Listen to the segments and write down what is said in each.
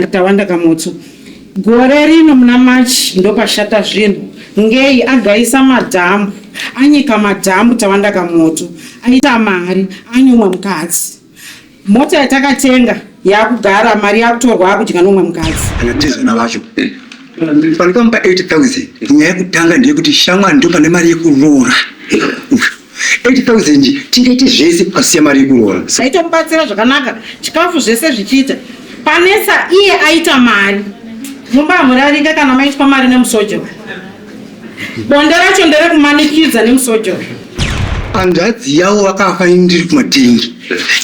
Tawanda Kamotso. Gore rino muna March ndopashata zvinhu. Ngei agaisa madhambu, anyika madhambu Tawanda Kamoto. Aita mari, ane umwe mukadzi. Mota yatakatenga yakugara mari yakutorwa akudya nomwe mukadzi. Kana tezvana vacho panikamupa 8000 nyaya yekutanga ndeyekuti shamwari ndo pane mari yekuroora 8000 tingaite zvese pasiya mari yekuroora. Aitomubatsira zvakanaka chikafu zvese zvichiita panetsa iye aita mari mumba hamurarika kana maitwa mari nemusojo bonde racho nderekumanikidza nemusojo. Hanzvadzi yavo vakafa ini ndiri kumatengi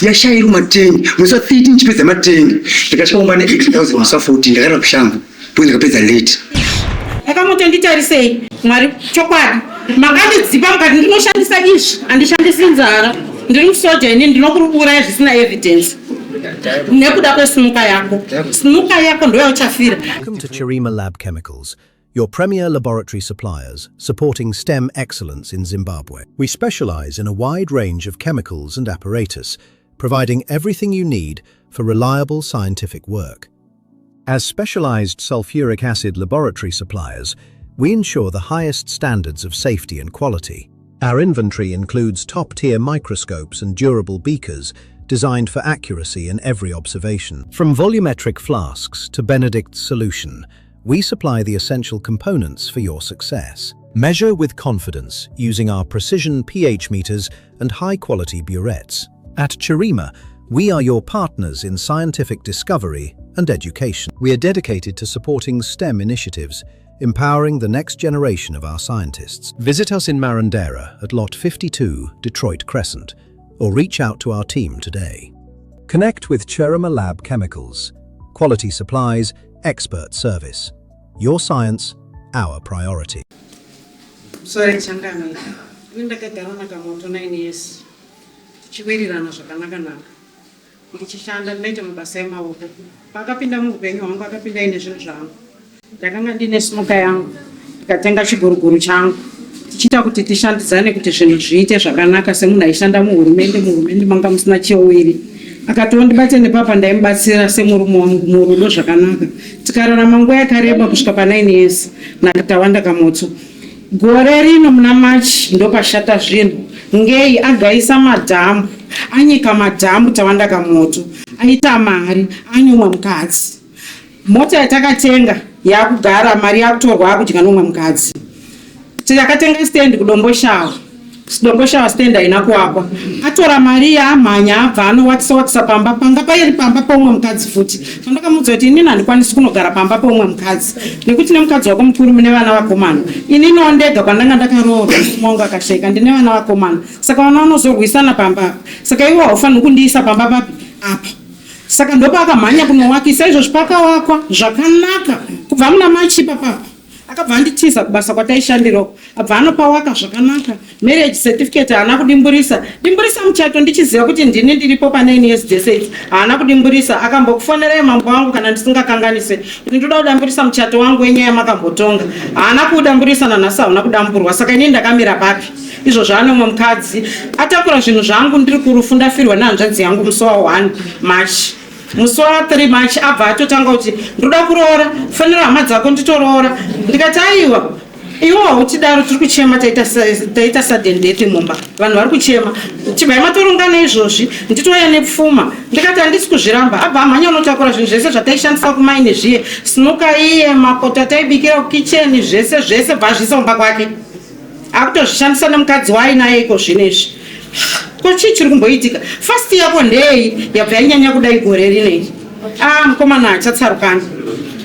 yashaya iri kumatengi musi wa 13 chipedza matengi ndikasvika kumba ne 8000 musi wa 14 ndakarara kushango because ndikapedza late. Akamutonditarisei Mwari chokwadi makandidzipa mukati ndinoshandisa izvi handishandisi nzara ndiri musoja ini ndinokuruburai zvisina evidence nekuda kwesinuka yako sinuka yako ndoyauchafira. Welcome to Chirima Lab Chemicals, your premier laboratory suppliers supporting STEM excellence in Zimbabwe. We specialize in a wide range of chemicals and apparatus, providing everything you need for reliable scientific work. As specialized sulfuric acid laboratory suppliers, we ensure the highest standards of safety and quality. Our inventory includes top-tier microscopes and durable beakers designed for accuracy in every observation. From volumetric flasks to Benedict's solution, we supply the essential components for your success. Measure with confidence using our precision pH meters and high-quality burettes. At Chirima, we are your partners in scientific discovery and education. We are dedicated to supporting STEM initiatives, empowering the next generation of our scientists. Visit us in Marondera at Lot 52, Detroit Crescent, or reach out to our team today. Connect with Chirima Lab Chemicals. Quality supplies, expert service. Your science, our priority. Sorry changamire. Ini ndakagara naKamoto 9 years. Tichiwirirana zvakanaka-naka. Ndichishanda ndinoita mabasa emaoko. Paakapinda muupenyu hwangu akapinda aine zvinhu zvangu. Ndakanga ndine simuka yangu ndikatenga chiguruguru changu tichiita kuti tishandidzane kuti zvinhu zviite zvakanaka semunhu aishanda muhurumende muhurumende manga musina chewiri akati ondibate nepapa ndaimubatsira semurume wangu murudo zvakanaka tikararama nguva yakareba kusvika pa9 years naTawanda Kamotso. Gore rino muna March ndopashata zvinhu ngei agaisa madhambu anyika madhambu Tawanda Kamoto aita mari ane umwe mukadzi. Mota yatakatenga yakugara mari yakutorwa akudya nomwe mukadzi. Takatenga stand kuDomboshawa. Domboshawa stand haina kuakwa. Atora mari yaamhanya abva anowakisa wakisa pamba panga pairi pamba peumwe mukadzi futi. Pandakamuudza kuti inini handikwanisi kunogara pamba peumwe mukadzi nekuti nemukadzi wako mukuru mune vana vakomana. Ininiwo ndega kwandanga ndakaroorwa murume wangu akashaika ndine vana vakomana. Saka vana vanozorwisana pamba apa. Saka iwe haufaniri kundiisa pamba papi apa. Saka ndopaakamhanya kunowakisa izvozvi pakawakwa zvakanaka kubva muna March ipapapa. Akabva anditiza kubasa kwataishandira uko abva anopawaka zvakanaka. Marriage certificate haana kudimburisa. Dimburisa muchato ndichiziva kuti ndini ndiripo pane ini years dzese idzi. Haana kudimburisa. Akambokufonerai mambo wangu kana ndisingakanganise kuti ndoda kudamburisa muchato wangu wenyaya yamakambotonga. Haana kuudamburisa nanhasi hauna kudamburwa. Saka inini ndakamira papi? Izvozvo ane umwe mukadzi atakura zvinhu zvangu ndiri kurufu ndafirwa nehanzvadzi yangu musi wa 1 March. Musi wa 3 March abva atotanga kuti ndoda kuroora, fonera hama dzako nditoroora. Ndikati aiwa iwe hautidaro tiri kuchema taita, taita sudden death mumba vanhu vari kuchema chibvai matorongana izvozvi nditouya nepfuma ndikati handisi kuzviramba abva amhanya unotakura zvinhu zvese zvataishandisa kumaini zviye snuka iye mapoto ataibikira kukicheni zvese zvese bva azviisa kumba kwake akutozvishandisa nemukadzi waainaye iko zvino izvi ko chii chiri kumboitika fast yako ndei yabva yanyanya kudai gore rinei ah mukomana achatsarukana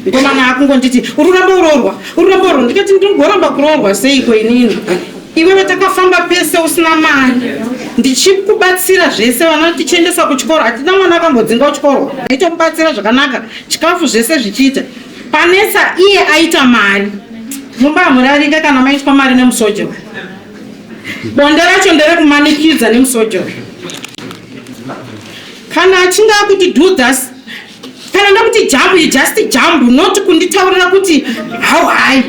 mukomana akungonditi uri kuramba uroorwa uri kuramba uroorwa ndikati ndinogoramba kuroorwa seiko inini iwewe takafamba pese usina mari ndichikubatsira zvese vana tichiendesa kuchikoro hatina mwana akambodzingwa kuchikoro ndaitomubatsira zvakanaka chikafu zvese zvichiita Panetsa iye aita mari. Mumba hamurarika kana maitwa mari nemusojo. Bonde racho nderekumanikidza nemusojo. Kana achinge akuti do this, kana ndakuti jump, you just jump, not kunditaurira kuti how high.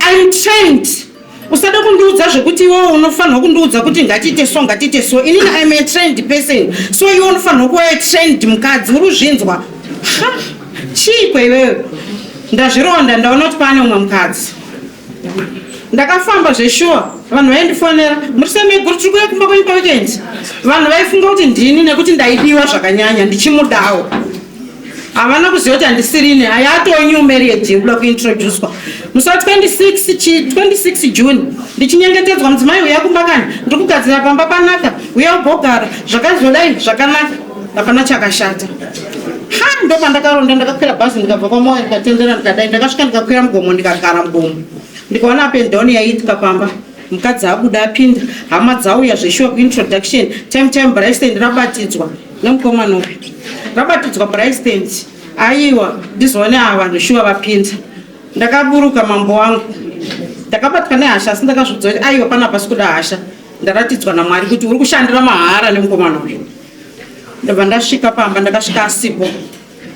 I'm trained. Usada kundiudza zvekuti iwewe unofanirwa kundiudza kuti ngatiite so ngatiite so. Inini I'm a trained person. So iwe unofanirwa kuva a trained mukadzi. Uri kuzvinzwa? Ha, chiiko iwewe? Ndazvironda ndaona kuti pane umwe mukadzi. Ndakafamba zveshuwa, vanhu vaindifonera, muri semeguru tiri kuuya kumba kwenyu paweekend. Vanhu vaifunga kuti ndini nekuti ndaidiwa zvakanyanya ndichimudawo. Havana kuziva kuti handisirini, hayatoo new marriage yekuda kuintroducwa. Musi wa 26, chi, 26 June ndichinyengetedzwa mudzimai uya kumba kani, ndiri kugadzira pamba panaka, uya ugogara, zvakazodai zvakanaka, hapana chakashata. Ha, ndopandakaronda ndakakwira bhazi ndikabva kwaMoyo ndikatendera ndikadai, ndakasvika ndikakwira mugomo ndikagara mugomo. Ndikaona up and down yaiitika pamba. Mukadzi abuda apinda, hama dzauya zveshuwa kuintroduction, time time Bryson rabatidzwa nemukomana uyu. Rabatidzwa Bryson, aiwa ndizoone ava vanhu shuwa vapinda. Ndakaburuka mambo wangu. Ndakabatwa nehasha asi ndakazviudza kuti aiwa panapa sikuda hasha. Ndaratidzwa naMwari kuti uri kushandira mahara nemukomana uyu. Ndabva ndasvika pamba ndakasvika asipo.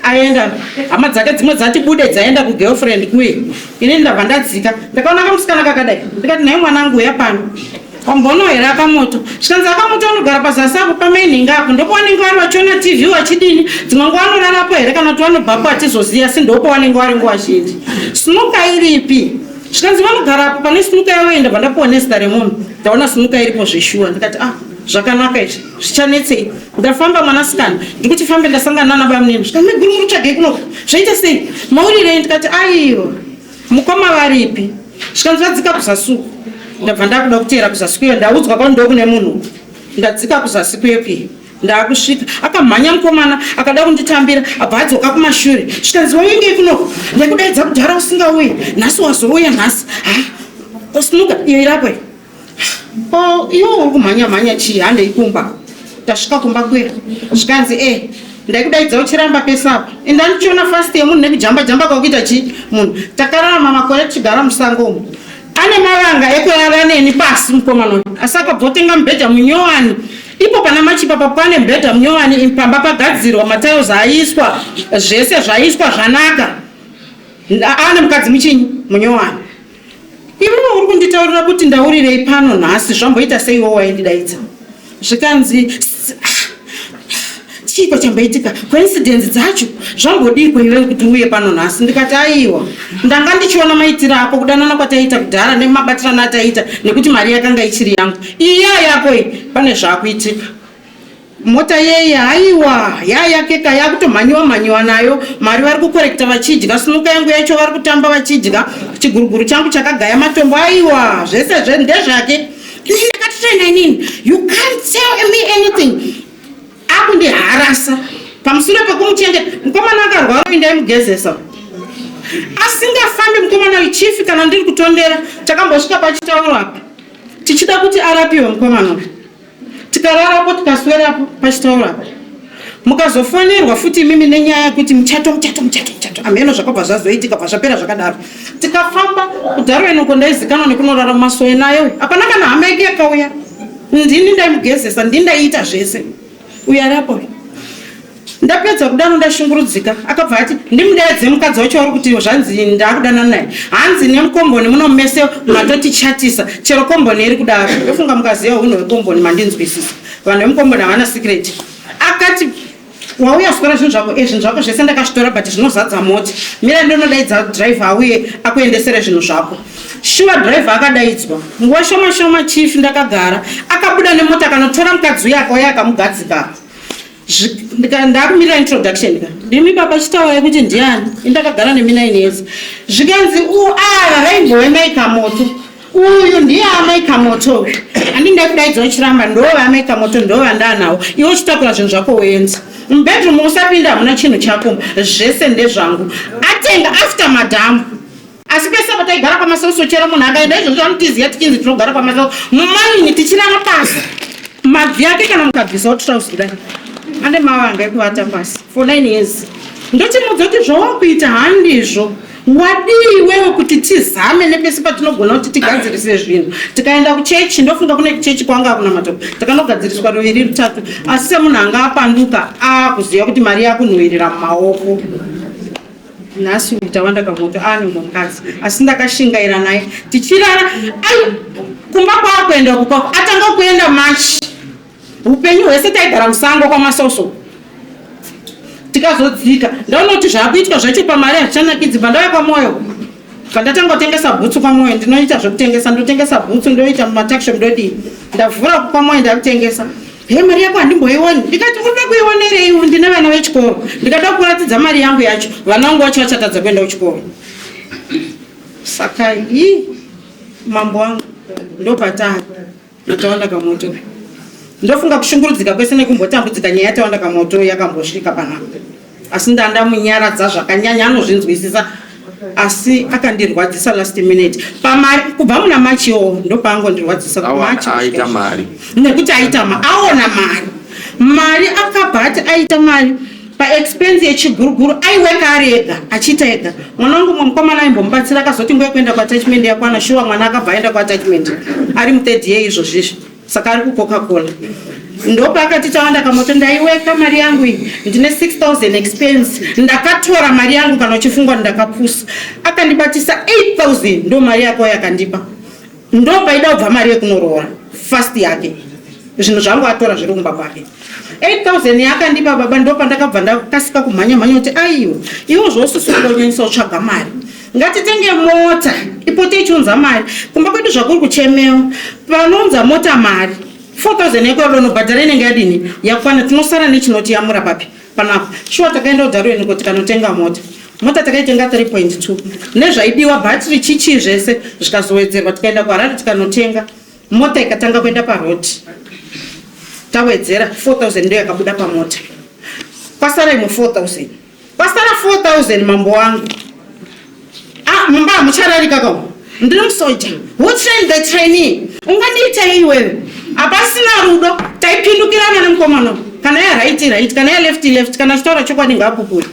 Aenda hama dzake dzimwe dzati bude dzaenda kugirlfriend kuye. Ini ndabva ndadzika ndakaona kamusikana kakadai ndikati nhai mwanangu uya pano. Wamboona here akamoto? Zvikanzi akamoto anogara pazasi apo pamainhinga apo ndopawanenge vari vachiona TV vachidini dzimwe nguva anorarapo here kana kuti vanobvapo hatizoziva asi ndopawanenge vari nguva zhinji. Snuka iripi? Zvikanzi vanogara apo pane snuka yavo iyi ndabva ndapuwa nezita remunhu ndaona snuka iripo zveshuwa ndikati ah zvakanaka izvi zvichanetsei ndafamba mwanasikana ndikuti fambe ndasangana nana bamunini zvikanzi maiguru muri kutsvagei kunoko zvaita sei maurirei ndikati aiwa mukoma varipi zvikanzi vadzika kuzasi uku ndabva ndakuda kuteera kuzasi kuyo ndaudzwa kwani ndokune munhu ndadzika kuzasi kuyo kuye ndakusvika akamhanya mukomana akada kunditambira abva adzoka kumashure zvikanzi waingei kunoko ndakudaidza kudhara usingauye nhasi wazouya nhasi ha osimuka iyo irapo Oh, iwe uri kumhanya mhanya chii handei kumba tasvika kumba kuya zvikanzi e eh, ndaikudaidza uchiramba pese apa ende andichiona fast yemunhu nekujamba jamba kwakuita chii munhu takararama makore tichigara musango umu ane mavanga ekurara neni pasi mukomana uyu asi akabva otenga mubhedha munyowani ipo pana machipa papo pane mubhedha munyowani pamba pagadzirwa matiles aiswa zvese zvaiswa zvanaka ane mukadzi muchinyi munyowani Iwewe uri kunditaurira kuti ndaurirei pano nhasi zvamboita sei iwe waindidaidza zvikanzi chiiko chamboitika coincidence dzacho zvambodiiko iwewe kuti uuye pano nhasi ndikati aiwa ndanga ndichiona maitiro ako kudanana kwataiita kudhara nemabatirano ataiita nekuti mari yakanga ichiri yangu iya yako iyi pane zvakuitika Mota yeye haiwa yayakeka yakutomhanyiwa mhanyiwa nayo mari vari kukorekta vachidya sinuka yangu yacho vari kutamba vachidya chiguruguru changu chakagaya matombo aiwa zvese zve ndezvake ini ndakatotoenda inini you can't tell me anything akundiharasa pamusoro pekumuchengeta mukomana akarwara uyu ndaimugezesa asingafambi mukomana uyu chifi kana ndiri kutondera takambosvika pachitauro apa tichida kuti arapiwe mukomana uyu tikararapo tikaswerapo pachitauro apa mukazofonerwa futi imimi nenyaya yekuti muchato muchato muchato muchato amheno zvakabva zvazoitika bva zvapera zvakadaro tikafamba kudharo enoko ndaizikanwa nekunorara mumasowe naye hapana kana hama yake yakauya ndini ndaimugezesa ndini ndaiita zvese uyo ariapo Ndapedza kudaro ndashungurudzika akabva ati ndimudaidze mukadzi wacho uri kuti zvanzi ndakudanana naye hanzi nemukomboni muno mese matotichatisa chero komboni iri kudaro ndofunga mukaziva hunhu hwekomboni mandinzwisisa vanhu vemukomboni havana secret akati wauya sukora zvinhu zvako eh, zvinhu zvako zvese ndakazvitora but zvinozadza mota mira ndonodaidza driver auye akuendesere zvinhu zvako shuwa driver akadaidzwa nguva shoma shoma chief ndakagara akabuda nemota akanotora mukadzi uye akauya akamugadzika Ndakumirira introduction ka ndimi baba chitaurai kuti ndiani indakagara nemi 9 years zvikanzi ava vaimbove mai kamoto uyu ndiye amai kamoto uyu andi ndakudaidza uchiramba ndove amai kamoto ndove andanawo iwe uchitakura zvinhu zvako woenza mubedroom usapinda hamuna chinhu chako zvese ndezvangu atenga after madhamu Asi pese apa taigara kwamasoso chero munhu akaenda izvozvo anotiziva tichinzi tinogara kwamasoso mumaini tichirara pasi mabvi ake kana mukabvisawo trouse kudai ane mavanga ekuvata pasi for nine years ndochimudza kuti zvawakuita handizvo wadii iwewe kuti tizame nepese patinogona kuti tigadzirise zvinhu tikaenda kuchechi ndofunga kune kuchechi kwanga kunamata takanogadziriswa ruviri rutatu asi semunhu anga apanduka akuziva kuti mari yakunhuwirira mumaoko Nhasi uyu tawanda kamoto ane umwe mukadzi asi ndakashingaira naye tichirara ai kumba kwaakuenda uku kwako atanga kuenda March upenyu hwese taigara musango kwamasoso. Tikazodzika ndaona kuti zvaakuitwa zvacho pamari hazvichanakidzi. Bva ndauya kwaMwoyo, bva ndatanga kutengesa bhutsu kwaMwoyo. Ndinoita zvekutengesa, ndotengesa bhutsu, ndoita mumatuckshop, ndodii. Ndavhura kwaMwoyo, ndakutengesa. He, mari yako handimboioni. Ndikati, urikuda kuionerei? Ndine vana vechikoro. Ndikada kuratidza mari yangu yacho, vana vangu vacho vachatadza kuenda kuchikoro. Saka i mambo wangu, ndopatari naTawanda Kamoto. Ndofunga kushungurudzika kwese nekumbotambudzika, nyaya yaTawanda Kamoto yakambosvika panapa, asi ndandamunyaradza zvakanyanya, anozvinzwisisa. Asi akandirwadzisa last minute pamari, kubva muna Machiwo ndopaangondirwadzisa. Awana aita mari. Nekuti aita aona mari, mari akabva ati aita mari paexpense yechiguruguru. Aiweka ari ega, achiita ega. Mwana wangu mumwe mukomana aimbomubatsira akazoti nguva yekuenda kuattachment yakwana. Shuwa, mwana akabva aenda kuattachment, ari muthird year izvozvizvi, saka ari kuCoca Cola. Ndopaakati, "Tawanda Kamoto, ndaiweka mari yangu iyi, ndine 6000 expense, ndakatora mari yangu. Kana uchifungwa ndakapusa." Akandibatisa 8000, ndo mari yako yakandipa. Ndo paida kubva mari yekunoroora fast yake. Zvinhu zvangu atora, zviri kumba kwake. 8000 yakandipa baba, ndo pandakabva ndakasika kumhanya mhanya kuti, aiwa, iwo zvosusukira kunyanyisa kutsvaga mari, ngatitenge mota ipote ichiunza mari kumba kwedu. Zvakuri kuchemewa, panounza mota mari 4000 yekwadonobhadhara inenge yadini? Yakwana. Tinosara nechinoti yamura papi panapa. Shuwa, takaenda kuDarwin ko tikanotenga mota. Mota takaitenga 3.2 nezvaidiwa, bhatiri, chichii, zvese zvikazowedzerwa. Tikaenda kuHarare tikanotenga mota, ikatanga kuenda paroti. Tawedzera 4000, ndo yakabuda pamota. Kwasara imwe 4000, kwasara 4000, mambo wangu. Ah, mumba hamuchararika kao. Ndiri musoja who train the trainee. Ungandiita iwewe? Hapasina rudo, taipindukirana nemukomana. Kana ya right, right, kana ya left, left. Kana achitaura chokwadi ngaapupuri.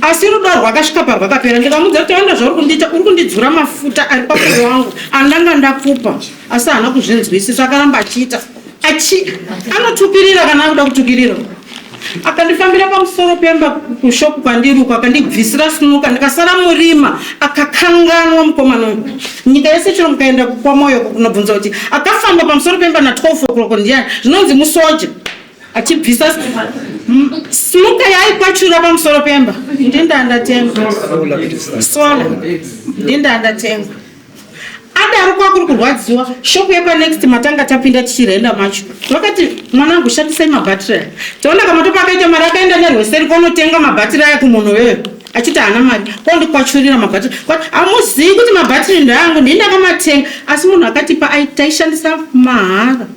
Asi rudo rwakasvika parwakapera. Ndikamudza kuti, "Wanda, zvauri kundiita, uri kundidzura mafuta ari pamoyo wangu andanga ndakupa." Asi haana kuzvinzwisisa, akaramba achiita achi anotukirira kana akuda kutukirira. Akandifambira pamusoro pemba kushopu kwandiri uko, akandibvisira sinuka, ndikasara murima. Akakanganwa mukomana uyu. Nyika yese chero mukaenda kwaMoyo kunobvunza kuti akafamba pamusoro pemba na12 o'clock ndiani, zvinonzi musoja achibvisa sinuka yaaikwachura pamusoro pemba. Ndindandatenga sola, ndindandatenga. Adaro kwakuri kurwadziwa. Shopu yepanext matanga tapinda tichirenda macho, vakati, "Mwanangu, shandisai mabhatiri aya." Taona kamatopa akaita mari, akaenda nerweseri konotenga mabhatiri aya kumunhu weyo, achiti haana mari, kondikwachurira mabhatiri. Hamuzivi kuti mabhatiri ndeangu, ndii ndakamatenga. Asi munhu akatipa taishandisa mahara.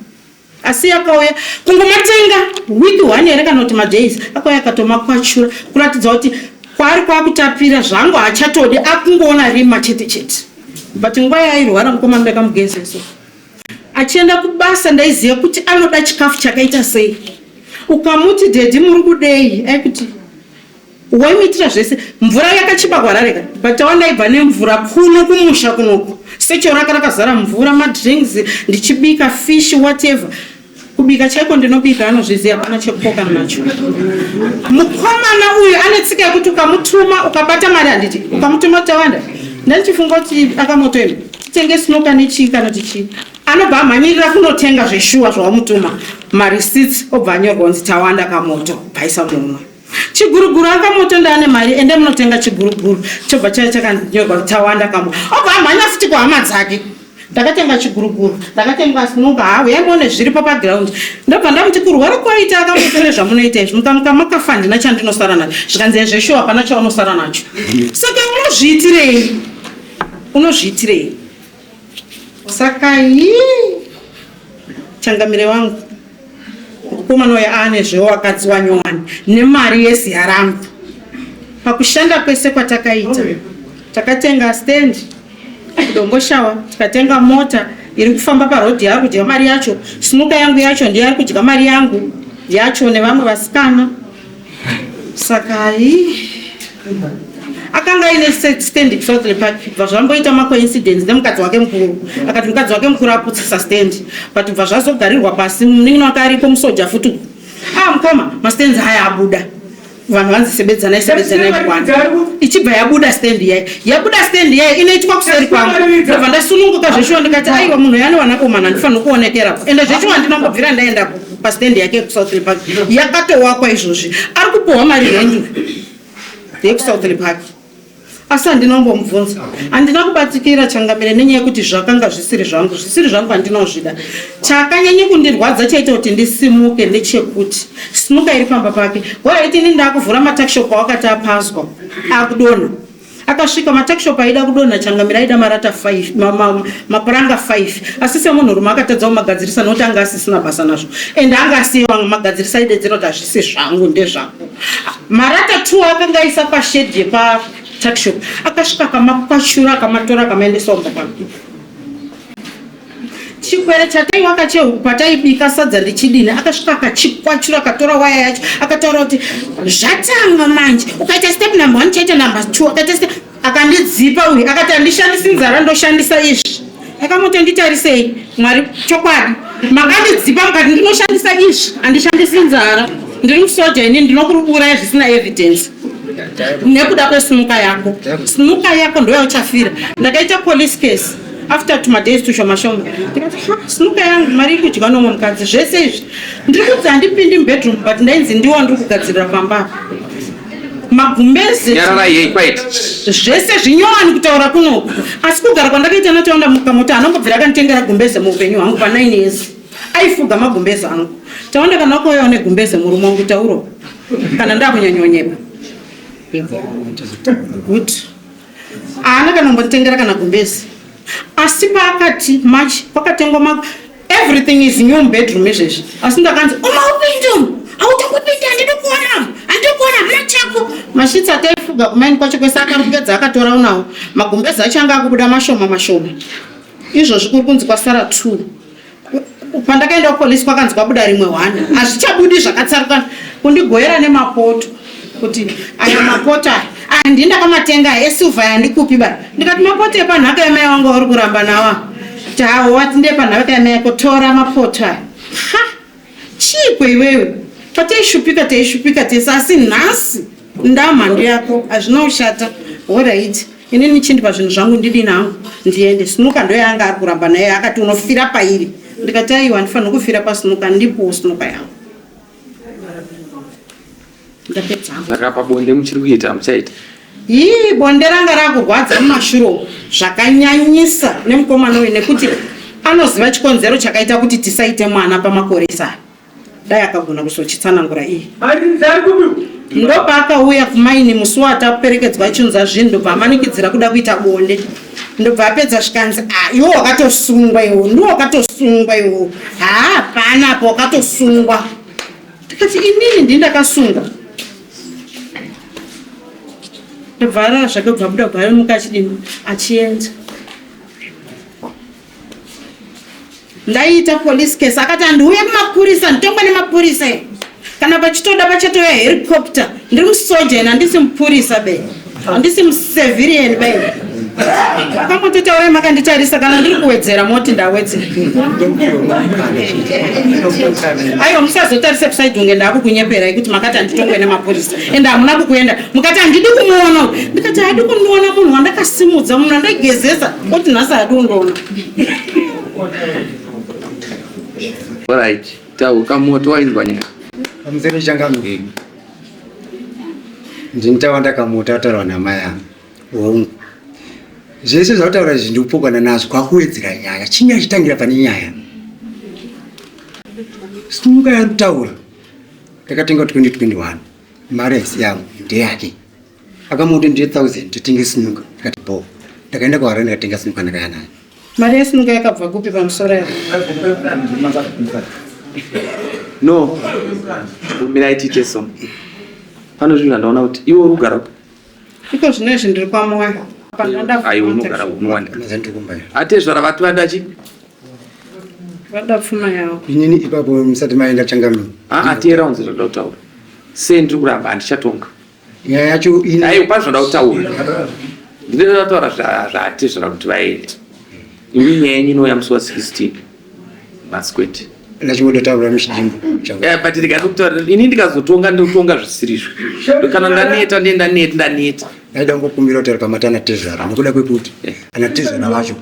Asi yakauya kungomatenga week one here kana kuti madays, akauya akatomakwachura, kuratidza kuti kwaari kwakutapira zvangu haachatodi, akungoona rima chete chete. But nguva yaairwara mukomana, ndakamugezesa achienda kubasa. Ndaiziva kuti anoda chikafu chakaita sei. Ukamuti, "Daddy, muri kudei?" aikuti waimuitira zvese. Mvura yakachipa kwarareka, but tawandaibva nemvura kuno kumusha kunoku, secho raka rakazara mvura, madrinks, ndichibika fish, whatever. Kubika chaiko ndinobika, anozviziva, hapana chekupokana nacho. Mukomana uyu ane tsika yekuti ukamutuma, ukabata mari, handiti, ukamutuma, "Tawanda, ndandichifunga kuti akamotoema titenge snoka nechii kana kuti chii," anobva amhanyirira kunotenga zveshuwa zvawamutuma. Mareceipts obva anyorwa kunzi Tawanda Kamoto, bvaisa mumwe chiguruguru. Akamoto, ndaane mari, ende munotenga chiguruguru. Chobva chaya chakanyorwa Tawanda Kamoto, obva amhanya futi kuhama dzake, "Ndakatenga chiguruguru, ndakatenga snoka, ha, uyai muone zviripo paground." Ndobva ndamuti, "Kurwara kwaita Akamoto nezvamunoita izvi, mukamuka makafa, handina chandinosara nacho." Zvikanzi, "Zveshuwa, hapana chaunosara nacho. Saka unozviitirei? Unozviitirei?" Saka ii, changamire wangu, mukomana uyo aane zvewo wakadzi wanyowani nemari yeziya rangu. Pakushanda kwese kwatakaita, takatenga stand kuDomboshawa, tikatenga mota iri kufamba parodhi yaari kudya mari yacho. Sinuka yangu yacho ndiye ari kudya mari yangu yacho nevamwe vasikana. Saka ii, akanga aine stand kuSouthlea Park. Bva zvamboita macoincidence nemukadzi wake mukuru, akati mukadzi wake mukuru aputsisa stand, but bva zvazogarirwa pasi. Munin'ina wake aripo, musoja futi. Ah, mukoma, mastands aya abuda, vanhu vanzi sebedzanai, sebedzanai kwana. Ichibva yabuda stand yayo, yabuda stand yayo inoitwa kuseri kwangu. Ndobva ndasununguka zveshuwa, ndikati, "Aiwa, munhu yaane wanakomana, handifaniri kuonekerapo." Ende zveshuwa ndinongobvira ndaendapo. Pastand yake yekuSouth Park yakatowakwa izvozvi, ari kupuhwa mari rendu yekuSouth Park, asi handina kumbomubvunza, handina kubatikira, changamire, nenyaya yekuti zvakanga zvisiri zvangu, zvisiri zvangu handina kuzvida. Chakanyanya kundirwadza, chaita kuti ndisimuke, ndechekuti sinuka iri pamba pake. Horaiti, ini ndakuvhura matuckshop awakati apazwa akudonha. Akasvika matuckshop aida kudonha, changamire, aida marata 5, mapuranga 5, asi semunhurume akatadza kumagadzirisa nokuti anga asisina basa nazvo, and anga asiye magadzirisa, aidedzera kuti hazvisi zvangu, ndezvako. Marata 2 akanga aisa pashedhi yepatuckshop, akasvika akamakwashura, akamatora, akamaendesa kumba kwake. Chikwere chataiwaka chehuku pataibika sadza ndichidini, akasvika akachikwachura, akatora waya yacho, akataura kuti zvatanga manje, ukaita step number 1, chaita number 2, akaita step, akandidzipa uyu, akati handishandisi nzara, ndoshandisa izvi. Akamuti nditarisei, Mwari, chokwadi makandidzipa mukati ndinoshandisa izvi, handishandisi nzara, ndiri musoja ini, ndinokuuraya zvisina evidence nekuda kwesinuka yako. Sinuka yako ndoyauchafira. Ndakaita police case after tumadays tushoma shoma. Ndikati, ha, sinuka yangu, mari iri kudyiwa nomwe mukadzi, zvese izvi ndiri kunzi handipindi mubedroom, but ndainzi ndiwo ndiri kugadzirira pamba apa, magumbeze. Nyararai yei, quiet. Zvese zvinyowani kutaura kunoku, asi kugara kwandakaita naTawanda Mukamuti, anongobvira akanditengera gumbeze muupenyu hwangu pa9 years. Aifuga magumbeze angu. Tawanda, kana wakauyawo negumbeze, murume wangu, tauro kana ndakunyanyonyepa. Good, haana kana kumbonditengera kana gumbezi, asi paakati March kwakatengwa ma everything is new bedroom izvezvi, asi ndakanzi umaupindi hautangopinda, handidi kuona, handidi kuona, hamuna chako. Masheets ataifuga kumaini kwacho kwese akarongedza, akatora unawo. Magumbezi acho anga akubuda mashoma mashoma. Izvozvi kuri kunzi kwasara two. Pandakaenda kupolisi kwakanzi kwabuda rimwe one, hazvichabudi zvakatsarukana. Kundigoyera nemapoto kuti aya mapoto aya, aya ndini ndakamatenga, aya esilver aya, ndikupi ba? Ndikati mapoto epanhaka yamai wangu auri kuramba nawa. Tawo wati ndepanhaka yamai yako, tora mapoto aya. Ha, chiiko iwewe? Pataishupika, taishupika tese, asi nhasi ndamhandu yako, hazvina kushata. Alright, inini chindipa zvinhu zvangu, ndidi nangu ndiende. Sinuka ndoyaanga ari kuramba naye, akati unofira pairi. Ndikati aiwa, handifaniri kufira pasinuka, ndipowo sinuka yangu. Ndapedza. Saka pabonde muchiri kuita, muchaita? Ii, bonde ranga rakurwadza mumashure umu zvakanyanyisa nemukomana uyu, nekuti anoziva chikonzero chakaita kuti tisaite mwana pamakore esaya. Dai akagona kuzochitsanangura iyi. Ndopaakauya kumaini musi wataperekedzwa achinza zvinhu, ndobva amanikidzira kuda kuita bonde, ndobva apedza zvikanzi, ah, iwo wakatosungwa, iwo ndiwo wakatosungwa iwo, haa, hapana apo, wakatosungwa. Ndikati inini ndini ndakasungwa? Ndobva arara zvake, bva buda, bva amuka achidini, achienda. Ndaiita police case, akati handiuye kumapurisa, nditongwa nemapurisa, kana pachitoda pachatouya helicopter. Ndiri musoja ine, handisi mupurisa be, handisi mucivilian be. Akamototaurai makanditarisa, kana ndiri kuwedzera moti ndawedzera. Aiwa, musazotarise kuside unge ndakukunyeperai kuti makati handitongwe nemapurisa, ende hamuna kukuenda. Mukati handidi kumuona, ndikati hadi kundiona, munhu wandakasimudza, munhu andaigezesa, oti nhasi hadi undiona. Alright, tau kamoto wainzwa nyaya. Pamusoro, changamire, ndini Tawanda Kamoto ataurwa namai angu. Hongu, zvese zvataura izvi ndikupokana nazvo, kwakuwedzera nyaya. Chinyaya chitangira pane nyaya simuka yari kutaura. Ndakatenga 2021, mari haisi yangu, ndeyake. Akamuti ndiye 1000 totenge sinuka, ndikati bo. Ndakaenda kuHarare, ndikatenga sinuka, ndakaya nayo. Mari yesinuka yakabva kupi pamusoro yako? No, mirai tiite so. Pano zvinhu zvandaona kuti iwe uri kugara kupi? Iko zvino izvi ndiri kwaMoyo. Aiwa, unogara unowanda. Mazandikumba. Atezvara vati vadachi. Vada pfuma yavo. Inini ipapo musati maenda, changamire. Aa, teera unzi zvandoda kutaura. Sei ndiri kuramba, handichatonga. Nyaya yacho ini Aiwa, pane zvandoda kutaura. Ndinoda kutaura zvaatezvara kuti vaende. Ini nyaya yenyu inouya musi wa16 masikwete. Ndachingoda taura muchidimbu. Eh, but ndikada kutaura ini, ndikazotonga ndotonga zvisirizvo. Kana ndaneta, ndiye ndaneta, ndaneta. Ndaida kungokumbira kutaura pamatana tezvara, nekuda kwekuti ana tezvara vacho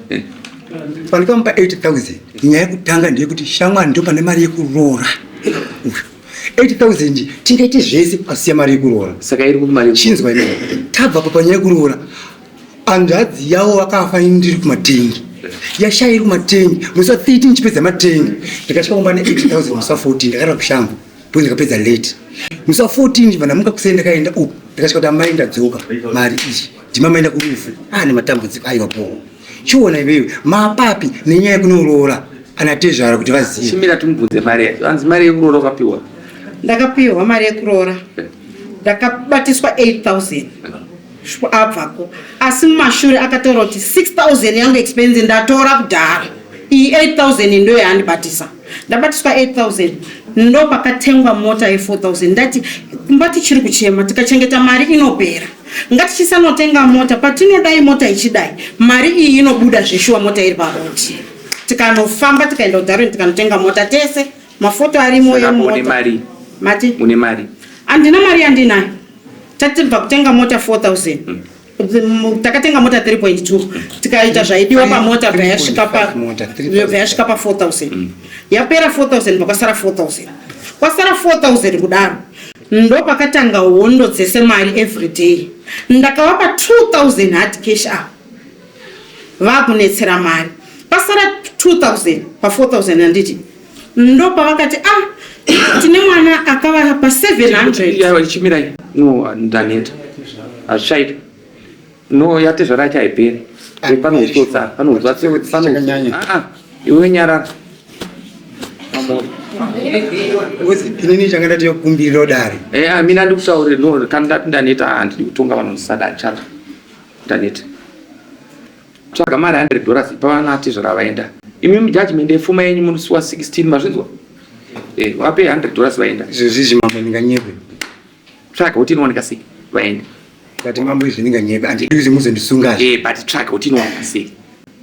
pandikamupa 8000, nyaya yekutanga ndeyekuti shamwari ndo pane mari yekuroora. 8000 tingaite zvese asiya mari yekuroora. Saka iri kumari? Chinzwa ine, tabva pa panyaya yekuroora, hanzvadzi yavo vakafa ini ndiri kumatengi, yashaya iri kumatengi musi wa 13 chipedza matengi. Ndakasvika kumba ne 8000 musi wa 14. Ndakarara kushango because ndakapedza late musi wa 14. Ndibva ndamuka kuseni, ndakaenda uku, ndakasvika kuti amai, ndadzoka, mari iyi ndima maenda kurufu. Ane matambudziko, aiwa po chiona iwewe mapapi nenyaya yekunoroora ana tezvara kuti vazive. Chimira timubvunze mari yacho. Anzi mari yekuroora ukapiwa? Ndakapiwa mari yekuroora, ndakabatiswa 8000 abvako, asi mumashure akataura kuti 6000 yangu expense ndatora kudhara, iyi 8000 ndo yaandibatisa. Ndabatiswa 8000, ndo pakatengwa mota ye4000. Ndati kumba tichiri kuchema, tikachengeta mari inopera, ngatichisanotenga mota. Patinodai mota ichidai, mari iyi inobuda zveshuwa, mota iri paroti. Tikanofamba, tikaenda kuDarwin, tikanotenga mota tese, mafoto arimo. Saka une Emota mari? Mati? Une mari? Handina mari yandinayo. Tatibva kutenga mota 4000, takatenga mota 3.2, tikaita zvaidiwa pamota, bva yasvika pa 3.5 mota, 3,000. Bva yasvika pa 4000, yapera 4000, pakwasara 4000, kwasara 4000 kudaro, ndo pakatanga hondo dzese, mari everyday. Ndakavapa 2000 hard cash apa vakunetsera mari, pasara 2000 pa 4000. Handiti ndo pavakati, ah, tine mwana akavapa 700. Aiwa, chimirai. No, ndaneta, hazvichaita. No, yatezvara yacho haiperi. Panoutotsa, panoutwa. Chakanyanya. Iwe nyarara. Amori. Inini changa ndati yokumbirira dare. Eh, mina ndikutaurire. No, kana ndati ndaneta, handidi kutonga vanhu ndisada chara. Ndaneta. Tsvaga mari $100 ipa atezvara vaenda. Imi mujudgment yefuma yenyu musi wa 16, mazvinzwa? Eh, vape $100 vaenda. Izvozvizvi mambo ndinganyepe. Tsvaga kuti inowanika sei, vaende. Ndati mambo, izvi ndinganyepe, handidi kuti muzondisungazve. Eh, but tsvaga kuti inowanika sei,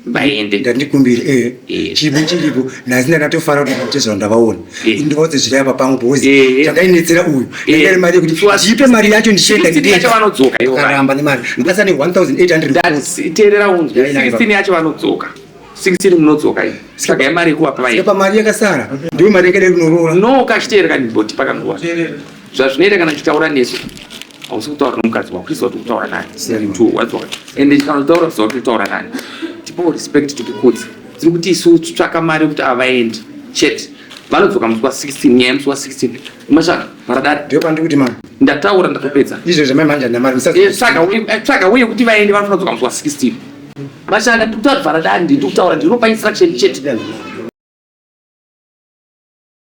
vaende. Ndandikumbire. Chipo chiripo nhasi, ndakatofara kuti atezvara ndavaona. Ndivaudze zviri apa pangu because chandainetsera uyu ndaingari mari yekuti ndipe mari yacho ndichienda. 16 yacho vanodzoka ivo. Akaramba nemari, ndasane 1800. Ndati teerera unzwe. Yainaka. 16 yacho vanodzoka, 16 munodzoka iyi. Tsvagai mari yekuvapa vaende. Saka pamari yakasara ndiyo mari yakadai kunoroora. No, kachiteera kaniboti pakanguva zvazvinoita. Kana chitaura nesu, hausi kutaura nomukadzi wako, chiziva kuti kutaura nani. Siyani. Two wadzoka, ende kana utaura, ziva kuti kutaura nani. Tipo respect, tikukudza. Tiri kuti isu tsvaka mari yekuti avaendi chete, vanodzoka musi wa16. Nyaya musi wa16, mashaka maradari. Ndiyo pandiri kuti mama. Ndataura, ndatopedza. Izvo zvamai manje handina mari. Tsvaga uye kuti vaende, vanofanira kudzoka musi wa16. Mashaka, ndikutaura varadari, ndiri kutaura, ndinopa instruction chete.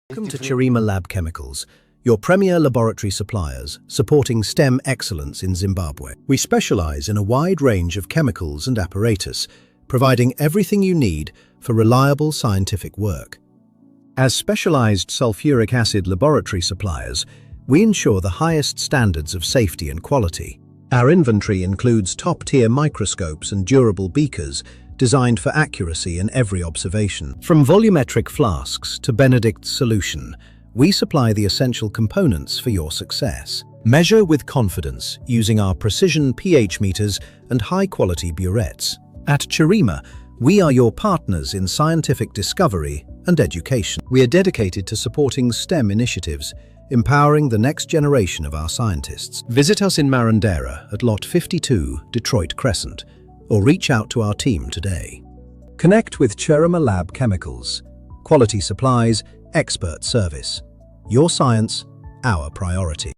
Welcome to Chirima Lab Chemicals, your premier laboratory suppliers supporting STEM excellence in Zimbabwe. We specialize in a wide range of chemicals and apparatus, providing everything you need for reliable scientific work. As specialized sulfuric acid laboratory suppliers, we ensure the highest standards of safety and quality. Our inventory includes top-tier microscopes and durable beakers designed for accuracy in every observation. From volumetric flasks to Benedict's solution, we supply the essential components for your success. Measure with confidence using our precision pH meters and high-quality burettes. At Chirima, we are your partners in scientific discovery and education. We are dedicated to supporting STEM initiatives, empowering the next generation of our scientists. Visit us in Marondera at Lot 52, Detroit Crescent, or reach out to our team today. Connect with Chirima Lab Chemicals. Quality supplies, expert service. Your science, our priority.